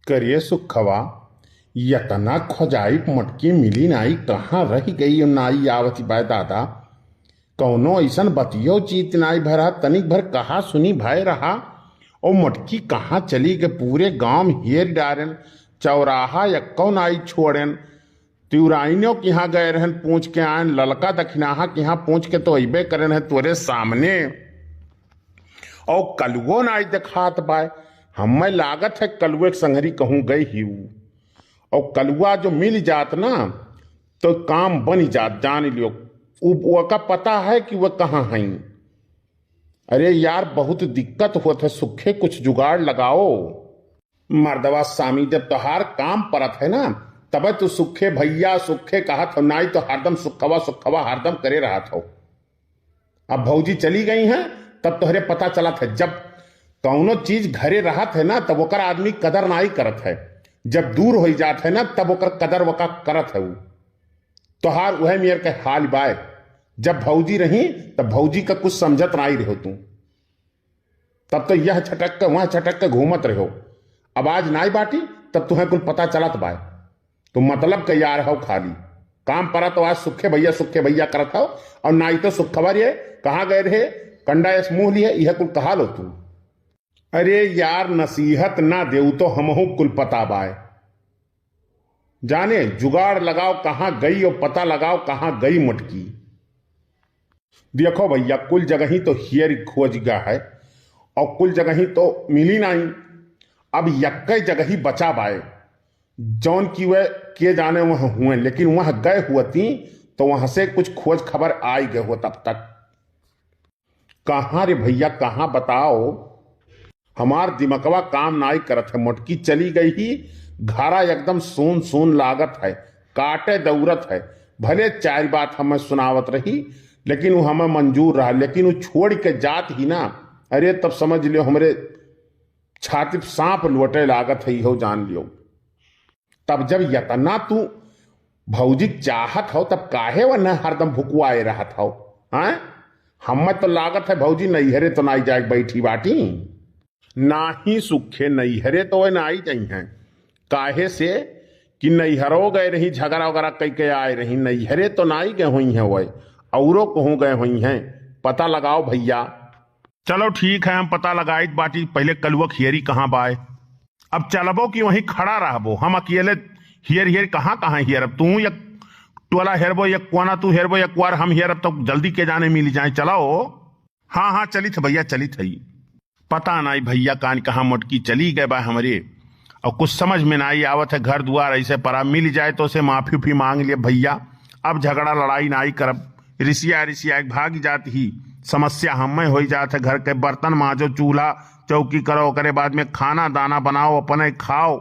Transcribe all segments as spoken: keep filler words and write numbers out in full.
करिए सुखवा, यतना खोजाई मोटकी मिली नाई, कहाँ रहि गई नाई आवत बाय दादा। कौनो अइसन बतियो चीत नाई भय रहा, तनिक भर कहा सुनी भय रहा। ओ मोटकी कहाँ चली गए, पूरे गांव हेर डारेन, चौराहा यक्को नाई छोड़ेन। तिउराइनो किहाँ गए रहेन, पूछ के आएन, ललका दखिनाहा किहाँ पूछ के तो अइबे करेन है तोरे सामने। औ कलुओ नाई देखात बाय, हम्मे लागत है कलुए के संगरी कहूँ गई ही ऊ। औ कलुआ जो मिल जात ना, तो काम बनि जात, जान लियो। उ, ओका पता है कि वह कहाँ हईं। अरे यार, बहुत दिक्कत होत है सुखे, कुछ जुगाड़ लगाओ। मर्दवा सामी, जब तोहार काम परत है ना, तबे तू सुखे भैया, सुखे कहत हो, नाई तो हरदम सुखवा, सुखवा हरदम करे रहत हो। अब भौजी चली गई हैं, तब तोहरे पता चलत है। जब कौनो चीज घरे रहत है ना, तब ओकर आदमी कदर नाई करत है। जब दूर होई जात है ना, तब ओकर कदर वका करत है ऊ। तोहार उहे मेर के हाल बाय। जब भौजी रही, तब भौजी का कुछ समझत नाई रहो तू। तब तो यह छटक के, वह छटक के घूमत रहो। अब आज नाई बाटी, तब तुहें कुल पता चलत बाय। तो मतलब के यार हो खाली। काम परा तो आज सुखे भैया, सुखे भैया करत हो, और नाई तो सुखवा रे, कहाँ गए रहे, कंडा एस मुँह लिए, यह कुल कहा लो तू। अरे यार, नसीहत ना देऊ तो हमहू कुल पता बाय। जाने, जुगाड़ लगाओ कहाँ गई और पता लगाओ कहाँ गई मोटकी। देखो भैया, कुल जगही तो हियर खोज गया है और कुल जगही तो मिली नाई। अब यक्के जगही बचा बाय, जौन की वह के जाने वह हुए, लेकिन वह गए हुअती तो वहाँ से कुछ खोज खबर आई गए हो तब तक। कहाँ रे भैया, कहाँ बताओ? हमार दिमकवा काम नाई करत है। मोटकी चली गई ही, घरा एकदम सून सून लागत है, काटे दौरत है। भले चार बात हमें सुनावत रही, लेकिन वो हमें मंजूर रहा, लेकिन वो छोड़ के जात ही ना, अरे तब समझ लियो हमरे छाती पे सांप लोटे लागत है, इहो जान लियो। तब जब यतना तू भौजी के चाहत हो, तब काहे वह न हरदम भुकुआए रहत हो? हैं? हमें तो लागत है भौजी नैहरे तो नाई जाए बैठी बाटी। नाही सुखे, नैहरे तो वह नाई जाई हैं। काहे से कि नैहरो गए रही, झगड़ा वगैरह कई के आए रही, नैहरे तो नाई गए हुई हैं वह, औरो कहूँ गए हुई हैं। पता लगाओ भैया। चलो ठीक है, हम पता लगाइत बाटी, पहिले कलुआ के हियरी कहाँ बाय। अब चलबो कि वहीं खड़ा रहबो? हम अकेले हियर हियर कहाँ कहाँ हियरब? तू एक टोला हेरबो, एक कोना तू हेरबो, एक वार हम हेरब, तो जल्दी के जाने मिल जाए। चलो। हाँ हाँ, चलित है भैया, चलित है। पता नाई भैया कान कहाँ मोटकी चली गए बा हमरे। और कुछ समझ में नाई आवत है, घर दुआर ऐसे परा, मिल जाए तो उसे माफी उफी मांग लिए भैया, अब झगड़ा लड़ाई नाई करब। रिसिया रिसिया के भाग जात ही, समस्या हमें होई जात है। घर के बर्तन माजो, चूल्हा चौकी करो, ओकरे बाद में खाना दाना बनाओ, अपने खाओ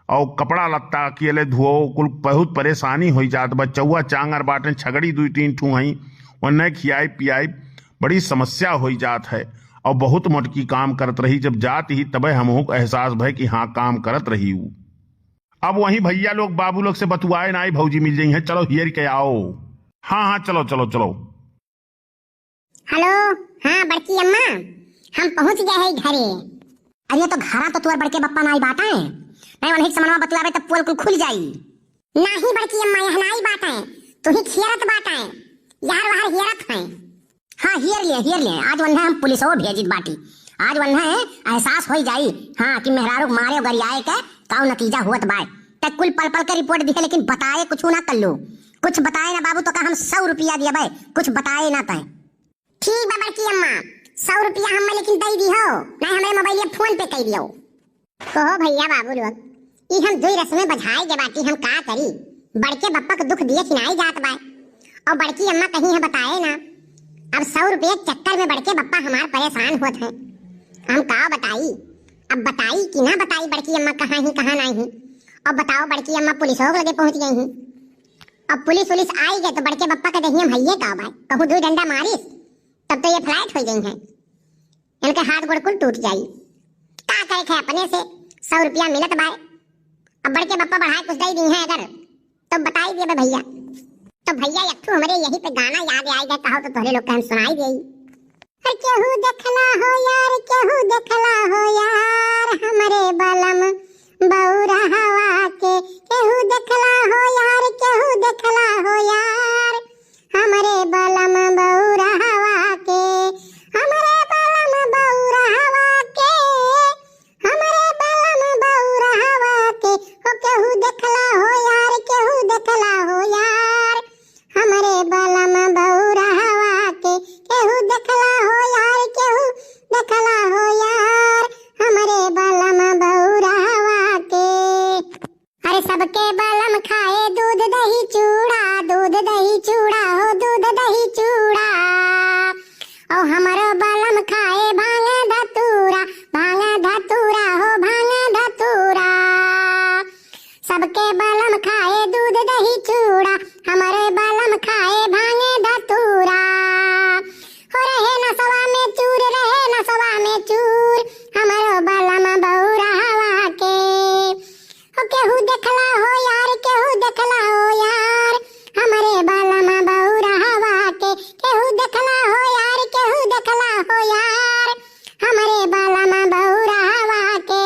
और कपड़ा लत्ता अकेले धुओ, कुल बहुत परेशानी होई जात। बच्चौआ चांगर बाटे, छगड़ी दुई तीन ठू हई, उन्हें खियाई पियाई, बड़ी समस्या होई जात है। और बहुत मोटकी काम करत रही, जब जात ही तबे हमहू को एहसास भय कि हाँ, काम करत रही ऊ। अब वहीं भैया लोग बाबू लोग से बतुआए ना आई, भौजी मिल जाई हैं, चलो हियर के आओ। हाँ हाँ, चलो चलो चलो। हेलो, हाँ बड़की अम्मा, हम पहुँच गए हैं घरे। अरे तो घरा तो तोर बड़के बप्पा नाई बाटे, नहीं उन्हीं के समनवा बतुआवे तब पोल कुल खुल जाई। नाही बड़की अम्मा, यह नाई बाटे, तू ही खियरत बाटे, यार वहार हियरत है। हाँ, हियर लिए, हियर लिए। आज वन्हे हम पुलिसो भेजित बाटी। आज वन्हे एहसास होई जाई, हाँ, कि मेहरारू मारे गरियाए के काऊ नतीजा हुअत बाय। ते कुल पल पल के रिपोर्ट दिहे, लेकिन बताए कुछ ना कल्लू। कुछ बताए ना बाबू, तो का हम सौ रुपया दिया बाय, कुछ बताए ना तय। ठीक बा बड़की अम्मा, सौ रुपया हमें लेकिन दे दिहो, नहीं हमरे मोबाइल फोन पे कर दियो। कहो भैया बाबू लोग, ई हम दुई रस में बझाए गे बाटी, हम का करी? बड़के बप्पा के दुख दिए खिनाई जात बाय। और बड़की अम्मा कहीं है बताए ना। अब सौ रुपये के चक्कर में बड़के बप्पा हमार परेशान होत हैं। हम का बताई? अब बताई कि ना बताई बड़की अम्मा कहाँ ही कहाँ नहीं ही? अब बताओ बड़की अम्मा पुलिस हो लगे पहुँच गई ही। अब पुलिस उलिस आई गए तो बड़के बप्पा के दहिया में हइये का बाय, कहूँ दुई डंडा मारिस तब तो ये फ्लैट हो गई हैं। इनके हाथ गोड़ कुल टूट जाई। का करे थे अपने से सौ रुपया मिलत बाय। अब बड़के बप्पा बढ़ाए कुछ दे दी हैं अगर, तो बताई दिए बे भैया। तो भैया एक ठो हमरे यही पे गाना याद आए गए, कहो तो तोहरे लोग के हम सुनाई देई। हर केहू देखला हो यार, केहू देखला हो यार, हमरे बलम बहू सबके बलम खाए दूध दही चूड़ा, दूध दही चूड़ा हो, दूध दही चूड़ा। ओ हमरो बलम खाए भांग धतूरा, भांग धतूरा हो, भांग धतूरा। सबके बलम खाए दूध दही चूड़ा, हमरे बलम खाए भांग धतूरा। हो रहे नसवा में चूर, रहे नसवा में चूर, हमरो बलम बउरहवा के। हो केहू देखला हो यार, केहू देखला हो यार, हमरे बलम बउरहवा के। केहू देखला हो यार, केहू देखला हो यार, हमरे बलम बउरहवा के।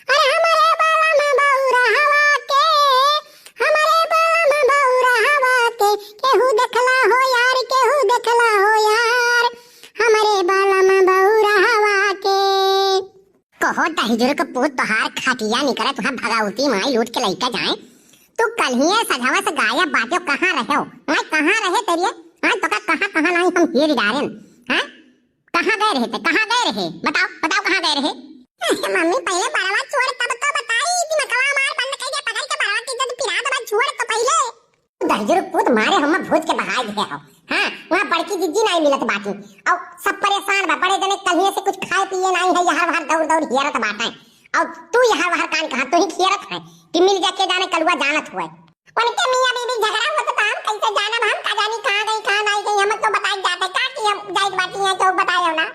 अरे हमरे बलम बउरहवा के, हमरे बलम बउरहवा के, केहू देखला हो यार, केहू देखला हो यार, हमरे बलम बउरहवा के। कहो दहिजर के पूत, तोहार खटिया निकरत वहाँ भगवती माई लूट के लइका जाए। तू कल्हिये सझवा से गायब बाटे, कहाँ रहे हो? माई कहाँ रहे तेरिये? हाँ, तोका कहाँ कहाँ नाई हम हेर डारेन। हाँ, कहाँ गए रहे ते? कहाँ गए रहे? बताओ, बताओ कहाँ गए रहे? मम्मी पहिले बड़वा छोड़ तब तो बताई, दिमकवा मार बंद कइके पकड़ के बड़वा के जब पिरा दबा छोड़ तो पहिले। दहिजर पूत मारे हम भूत के बहाय दिहे हो। हाँ, वहाँ बड़की जिज्जी नाई मिलत बाटी। और सब परेशान बा, बड़े जने कल्हिये से कुछ खाए पिए नाई है, यहर वहर दौड़ दौड़ हियरत बाटे। और तू यहर वहर कान कहाँ, तू ही खियरत है कि मिल जाके जाने कलुआ जानत हुए। उनके मियाँ बीबी झगड़ा होत तो हम कैसे जानब, हम का जानी कहाँ गई, कहाँ नाई गई, हम तो बताई जाते का कि हम जाइत बाटी हैं तो बताए हो ना।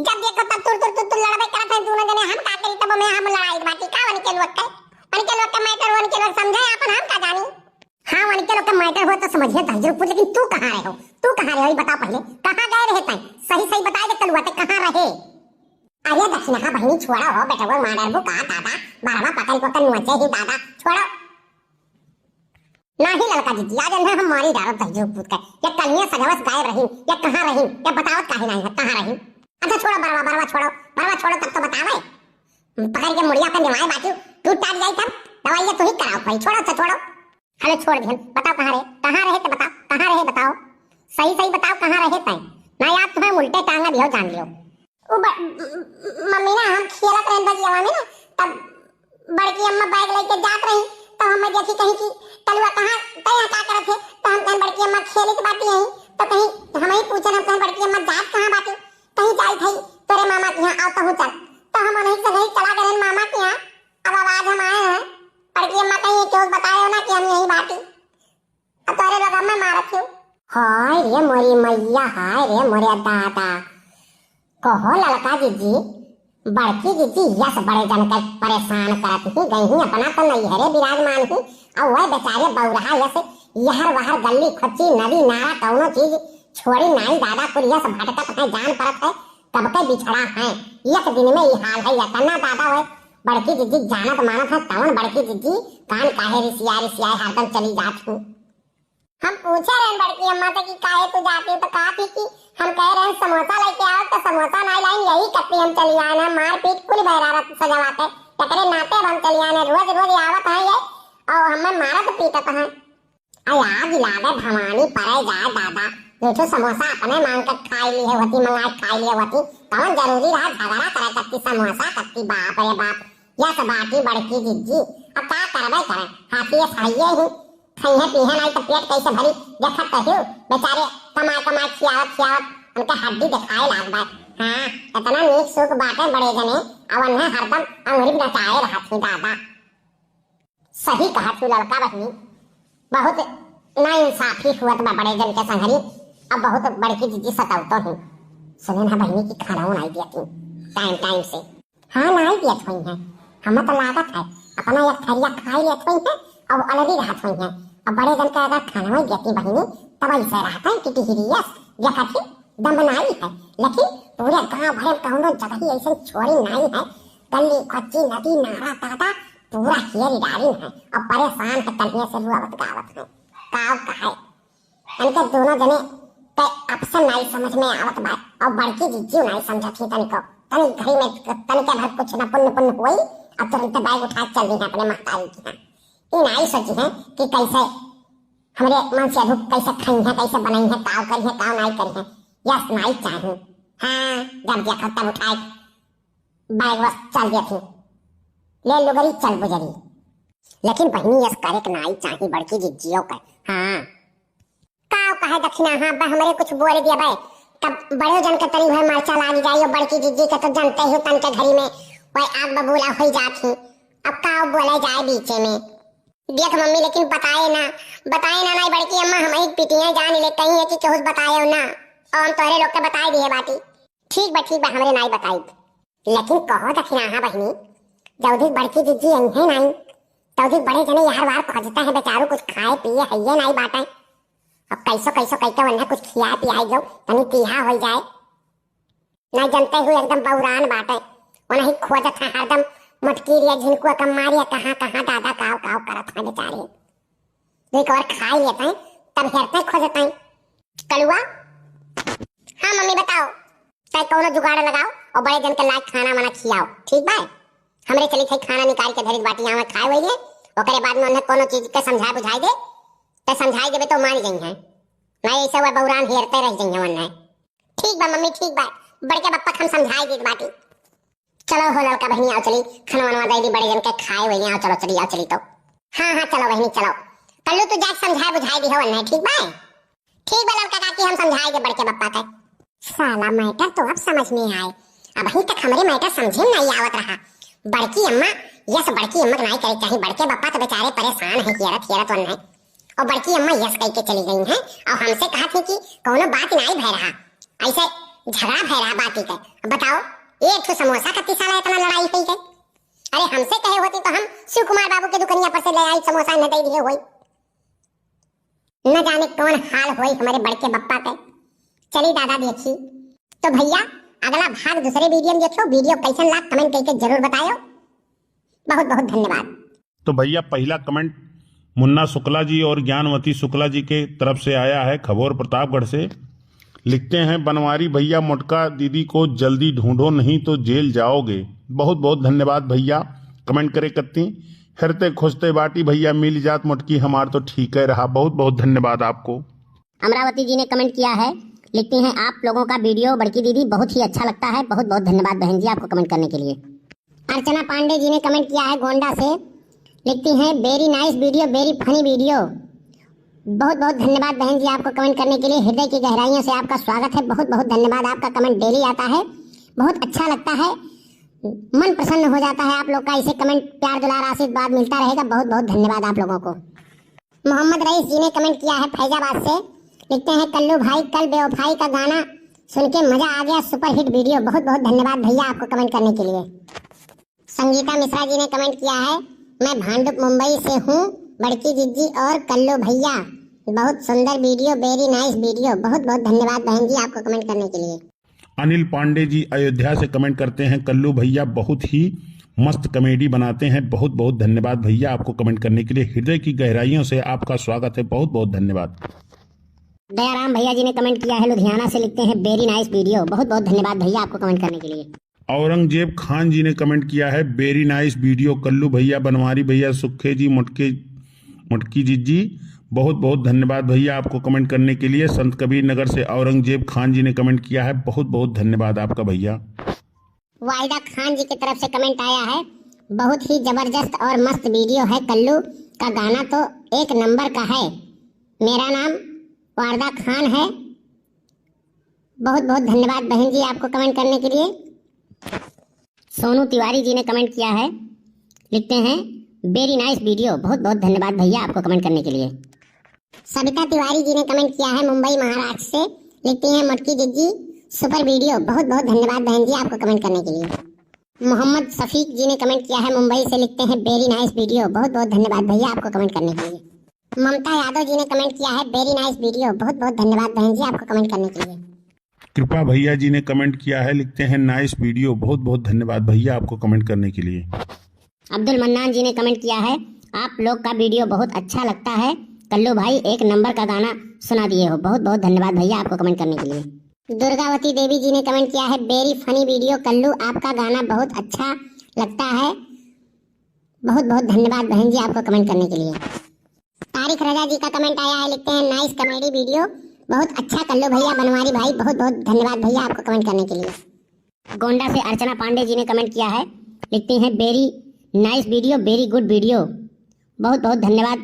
जब देखो तब तुर तुर तुर तुर लड़बे करत हैं दोनों जने, हम का करी तब में हम लड़ाई बाटी का उनके लोग के, उनके लोग के मैटर उनके लोग समझे अपन, हम का जानी। हाँ, उनके लोग के मैटर हो तो समझिए दहिजर पूत, लेकिन तू कहाँ रहे हो? तू कहाँ रहे हो? ये बताओ पहले, कहाँ गए रहे तैं? सही सही बताए दे कलुआ ते कहाँ रहे? अरे दक्षिणा बहिनी छोड़ा हो, बेटवा मार डरबू का दादा, बरवा पकड़ को के नोचे ही दादा, छोड़ो। नाही ललका जिज्जी, आज इन्हें हम मारी डारब दहिजर पूत के। ये कल्हिये सझवा से गायब रही, ये कहाँ रही, ये बतावत काहे नाही है, कहाँ रही? अच्छा छोड़ो बरवा, बरवा छोड़ो, बरवा छोड़ो तब तो बतावे। पकड़ के मुड़िया पे निवाए बाटी, टूट टाट जाई तब, दवाई ये तू ही कराओ भाई, छोड़ो, अच्छा छोड़ो। हले छोड़ दिहन, बताओ कहाँ रहे, कहाँ रहे तो बताओ, कहाँ रहे बताओ, सही सही बताओ कहाँ रहे तैं, ना याद तुम्हें उल्टे टांगा दियो जान लियो। उ ब-, मम्मी ना हम खेलत रहन बगियावा में ना, तब बड़की अम्मा बैग लेके जात रही, तब हम देखी कहीं कि कलुआ कहाँ, तै यहाँ का करत है, तो हम कहन बड़की अम्मा खेलत बाटी यहीं, तो कहीं हम ही पूछन, हम कहन बड़की अम्मा जात कहाँ बाटी, कहीं जाई थई तोरे मामा के यहाँ, आओ तहूँ चल, तो हम उन्हीं से नहीं चला गए मामा के यहाँ। अब आवाज हम आए हैं, बड़की अम्मा कहीं क्यों बताए हो ना कि हम यहीं बाटी। अब तोरे लोग हमें मारत हो। हाय रे मोरी मैया, हाय रे मोरे दादा। कहो ललका जिज्जी, बड़की जिज्जी यस बड़े जन के परेशान करत ही गई ही, अपना तो नैहरे विराजमान ही, और वह बेचारे बौरहा यस यहर वहर गल्ली खोची नदी नारा कौनो चीज छोड़ी नाई दादा, कुल यस भटकत है, जान पड़त है, कब के बिछड़ा है, एक दिन में ई हाल है, इतना दादा वह बड़की जिज्जी जानत मानत है, तवन बड़की जिज्जी कान काहे रिसिया रिसिया हरदम चली जात ही। हम पूछे रहन बड़की अम्मा से कि काहे तू जाती हो, तो कहा थी कि हम कह रहे हैं समोसा लेके आओ, तो समोसा नहीं लाइन, यही कत्ती हम चली आए ना, मारपीट कुल बहरारत सजावाते, एकरे नाते अब हम चली आए ना, रोज रोज आवत हैं ये, और हमें मारत पीटत हैं। अरे आग लागे भवानी परे जाए दादा, दो ठो समोसा अपने मांग के खाई लिए होती, मंगा के खाई लिए होती, कौन जरूरी रहा झगड़ा करे कत्ती समोसा कत्ती, बाप रे बाप। यस बाटी बड़की जिज्जी, अब का करबे करे, हाथी ये खाइए ही, खाइए पीहे नहीं तो पेट कैसे भरी, देखत तो हो, बेचारे कमाए कमाए खियावत खियावत उनके हड्डी दिखाए लाग बा। हाँ, इतना नीक सुख बाटे बड़े जने, अब उन्हें हरदम अंगुरी नचाए रहत ही दादा। सही कहत ही ललका बहिनी, बहुत नाइंसाफी हुअत बा बड़े जन के संघरी, अब बहुत बड़की जिज्जी सतावतो ही। सुने ना बहिनी की खाना नहीं दिया थी टाइम टाइम से। हाँ, नाई देत होइहैं। हमें तो लागत है, अपना एक थरिया खाई लेत होइहैं, अब अलगी रहत होइहैं। अब बड़े जन के अगर खानवा देती बहिनी, तब ऐसे रहत है कि टिहरियस, देखत ही दम नाई है। लेकिन पूरे गांव भर में कौनो जगह ही ऐसे छोड़ी नाई है। गल्ली, खोची, नदी, नारा, दादा, पूरा हेरी डारिन है। अब परेशान है, तनिए से रुआवत गावत है। काव कहे? इनके दोनों जने के option नाई समझ में आवत बा, और बड़की जिज्जी नाई समझत ही तनिको। तनी घड़ी में तनिके भर कुछ न पुण्य पुण्य होई, और तुरंत बैग उठा के चल दी है अपने महतारी की यहाँ। ई नाई सोची है कि कैसे हमरे मन से अधूप कैसे खाई है, कैसे बनाई है, काव करी है, काव नाई करी है। यस नाई चाही। हाँ, जब देखा तब उठाए बैग बस चल दिया थी। ले लुगरी चल बुजरी। लेकिन बहिनी, यस करे के नाई चाही बड़की जिज्जियो के। हाँ, का कहे दखिना, हाँ, बे हमरे कुछ बोल दिया बे, तब बड़े जन के तनी भर मरचा लाग जाई, और बड़की जिज्जी के तो जनते ही तन के घरी में वह आग बबूला हो जात ही। अब का बोला जाए बीचे में? देख मम्मी, लेकिन बताए ना, बताए ना, नाई बड़की अम्मा हम एक पिटिया जान ले कही है कि केहू से बताए ना, और हम तोहरे लोग के बताए दिए बाटी। ठीक बा, ठीक बा, हमरे नाई बताई। लेकिन कहो दखिना, हाँ बहिनी, जौदी बड़की जिज्जी आई है नाई, तौदी बड़े जने यार वार खोजते हैं बेचारू, कुछ खाए पिए है ये नाई बाटे। अब कैसो कैसो कह के उन्हें कुछ खिया पियाई जाओ, तनी तीहा हो जाए। ना जनते हुए एकदम बौरान बाटे, उन्हें खोजत है हरदम। मोटकी रिया झिनकुआ का मारिया कहाँ कहाँ दादा काव काव करत हैं बेचारे। दो एक बार खाई लेते हैं, तब हेरते खोजते हैं। कलुआ, हाँ मम्मी बताओ। तय कौनो जुगाड़ लगाओ और बड़े जन के लायक खाना वाना खियाओ, ठीक बा? हमरे चली थे खाना निकाल के धरित बाटी यहाँ खाए वही है, ओकरे बाद में उन्हें कौनो चीज के समझाए बुझाए दे, ते समझाए देबे तो मान जाई हैं, नहीं ऐसे वह बौरान हेरते रह जाई हैं उन्हें। ठीक बा मम्मी, ठीक बा, बड़के बप्पा के हम समझाए देत बाटी। चलो हो ललका बहिनी, आओ चली, खाना वाना दे दी बड़े जन के खाए वही, आओ चलो चली, आओ चली तो। हाँ हाँ चलो बहिनी चलो, कल्लू तू जाके समझाए बुझाए दी हो उन्हें, ठीक बा? ठीक बा ललका काकी, हम समझाए दे बड़के बप्पा के। साला मैटर तो अब समझ में आए, अबहीं तक हमरे मैटर समझे में नहीं आवत रहा। बड़की अम्मा, यस बड़की अम्मा के नाई करे चाही, बड़के बप्पा तो बेचारे परेशान है, हेरत हेरत वन है। और बड़की अम्मा यस कह के चली गई हैं और हमसे कहा थी कि कौनो बात नाई भय रहा, ऐसे झगड़ा भय रहा बात ही के। अब बताओ, एक ठो समोसा खातिर साला इतना लड़ाई हुई गई? अरे हमसे कहे होती तो हम शिव कुमार बाबू के दुकनिया पर से ले आई समोसा न दे दिए होई। न जाने कौन हाल होई हमरे बड़के बप्पा के। चली दादा देखी। तो भैया, अगला भाग दूसरे वीडियो में देखियो। वीडियो कैसन लाग कमेंट करके जरूर बतायो। बहुत बहुत धन्यवाद। तो भैया, पहला कमेंट मुन्ना शुक्ला जी और ज्ञानवती शुक्ला जी के तरफ से आया है खबोर प्रतापगढ़ से। लिखते हैं, बनवारी भैया मोटका दीदी को जल्दी ढूंढो, नहीं तो जेल जाओगे। बहुत बहुत धन्यवाद भैया, कमेंट करे कत्ती। हेरते खोजते बाटी भैया, मिल जात मोटकी हमार तो ठीक है रहा। बहुत बहुत धन्यवाद आपको। अमरावती जी ने कमेंट किया है, लिखती हैं, आप लोगों का वीडियो बड़की दीदी बहुत ही अच्छा लगता है। बहुत बहुत धन्यवाद बहन जी आपको कमेंट करने के लिए। अर्चना पांडे जी ने कमेंट किया है गोंडा से, लिखती हैं, very nice video, very funny video। बहुत बहुत धन्यवाद बहन जी आपको कमेंट करने के लिए, हृदय की गहराइयों से आपका स्वागत है। बहुत बहुत धन्यवाद, आपका कमेंट डेली आता है, बहुत अच्छा लगता है, मन प्रसन्न हो जाता है आप लोग का, इसे कमेंट प्यार दुलार आशीर्वाद मिलता रहेगा। बहुत बहुत धन्यवाद आप लोगों को। मोहम्मद रईस जी ने कमेंट किया है फैजाबाद से, लिखते हैं, कल्लू भाई कल बेवफाई का गाना सुन के मजा आ गया, सुपरहिट वीडियो। बहुत बहुत धन्यवाद भैया आपको कमेंट करने के लिए। संगीता मिश्रा जी ने कमेंट किया है, मैं भांडुप मुंबई से हूँ, बड़की जिज्जी और कल्लू भैया, बहुत सुंदर वीडियो, very nice video। बहुत बहुत धन्यवाद बहन जी आपको कमेंट करने के लिए। अनिल पांडे जी अयोध्या से कमेंट करते हैं, कल्लू भैया बहुत ही मस्त कॉमेडी बनाते हैं। बहुत बहुत धन्यवाद भैया आपको कमेंट करने के लिए, हृदय की गहराइयों से आपका स्वागत है। बहुत बहुत धन्यवाद। दयाराम भैया जी ने कमेंट किया है लुधियाना से, लिखते हैं, very nice video। बहुत बहुत धन्यवाद भैया आपको कमेंट करने के लिए। औरंगजेब खान जी ने कमेंट किया है, very nice video कल्लू भैया, बनवारी भैया, सुखे जी, मोटके मोटकी जिज्जी, बहुत बहुत धन्यवाद भैया आपको कमेंट करने के लिए। संत कबीर नगर से औरंगजेब खान जी ने कमेंट किया है, बहुत बहुत धन्यवाद आपका भैया। वाहिदा खान जी की तरफ से कमेंट आया है, बहुत ही जबरदस्त और मस्त वीडियो है कल्लू का गाना तो एक नंबर का है। मेरा नाम वारदा खान है। बहुत बहुत धन्यवाद बहन जी आपको कमेंट करने के लिए। सोनू तिवारी जी ने कमेंट किया है, लिखते हैं, very nice video। बहुत बहुत धन्यवाद भैया आपको कमेंट करने के लिए। सविता तिवारी जी ने कमेंट किया है मुंबई महाराष्ट्र से, लिखती हैं, मोटकी जिज्जी सुपर वीडियो। बहुत बहुत धन्यवाद बहन जी आपको कमेंट करने के लिए। मोहम्मद शफीक जी ने कमेंट किया है मुंबई से, लिखते हैं, very nice video। बहुत बहुत धन्यवाद भैया आपको कमेंट करने के लिए। ममता यादव जी ने कमेंट किया है, very nice video। बहुत बहुत धन्यवाद बहन जी आपको कमेंट करने के लिए। कृपा भैया जी ने कमेंट किया है, लिखते हैं, nice video। बहुत बहुत धन्यवाद भैया आपको कमेंट करने के लिए। अब्दुल मन्नान जी ने कमेंट किया है, आप लोग का वीडियो बहुत अच्छा लगता है कल्लू भाई, एक नंबर का गाना सुना दिए हो। बहुत बहुत धन्यवाद भैया आपको कमेंट करने के लिए। दुर्गावती देवी जी ने कमेंट किया है, very funny video कल्लू, आपका गाना बहुत अच्छा लगता है। बहुत बहुत धन्यवाद बहन जी आपको कमेंट करने के लिए। तारिक रजा जी का कमेंट आया है, लिखते हैं, nice comedy video, बहुत अच्छा कल्लू भैया, बनवारी भाई, बहुत बहुत धन्यवाद भैया आपको कमेंट करने के लिए। गोंडा से अर्चना पांडे जी ने कमेंट किया है, लिखती हैं, very nice video, very good video। बहुत बहुत धन्यवाद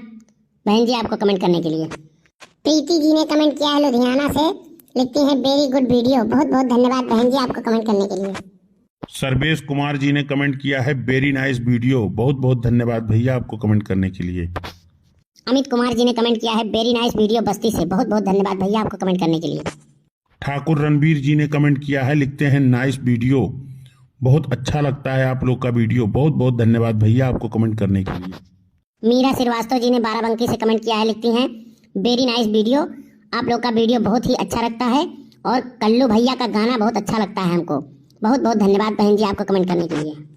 बहन जी आपको कमेंट करने के लिए। प्रीति जी ने कमेंट किया है लुधियाना से, लिखती हैं, "Very good video।" बहुत बहुत धन्यवाद बहन जी आपको कमेंट करने के लिए। सर्वेश कुमार जी ने कमेंट किया है, "Very nice video।" बहुत बहुत धन्यवाद भैया आपको कमेंट करने के लिए। अमित कुमार जी ने कमेंट किया है, "Very nice video" बस्ती से। बहुत बहुत धन्यवाद भैया आपको कमेंट करने के लिए। ठाकुर रणबीर जी ने कमेंट किया है, लिखते हैं, "Nice video।" बहुत अच्छा लगता है आप लोग का वीडियो। बहुत बहुत धन्यवाद भैया आपको कमेंट करने के लिए। मीरा श्रीवास्तव जी ने बाराबंकी से कमेंट किया है, लिखती हैं, "Very nice video।" आप लोग का वीडियो बहुत ही अच्छा लगता है और कल्लू भैया का गाना बहुत अच्छा लगता है हमको। बहुत बहुत धन्यवाद बहन जी आपको कमेंट करने के लिए।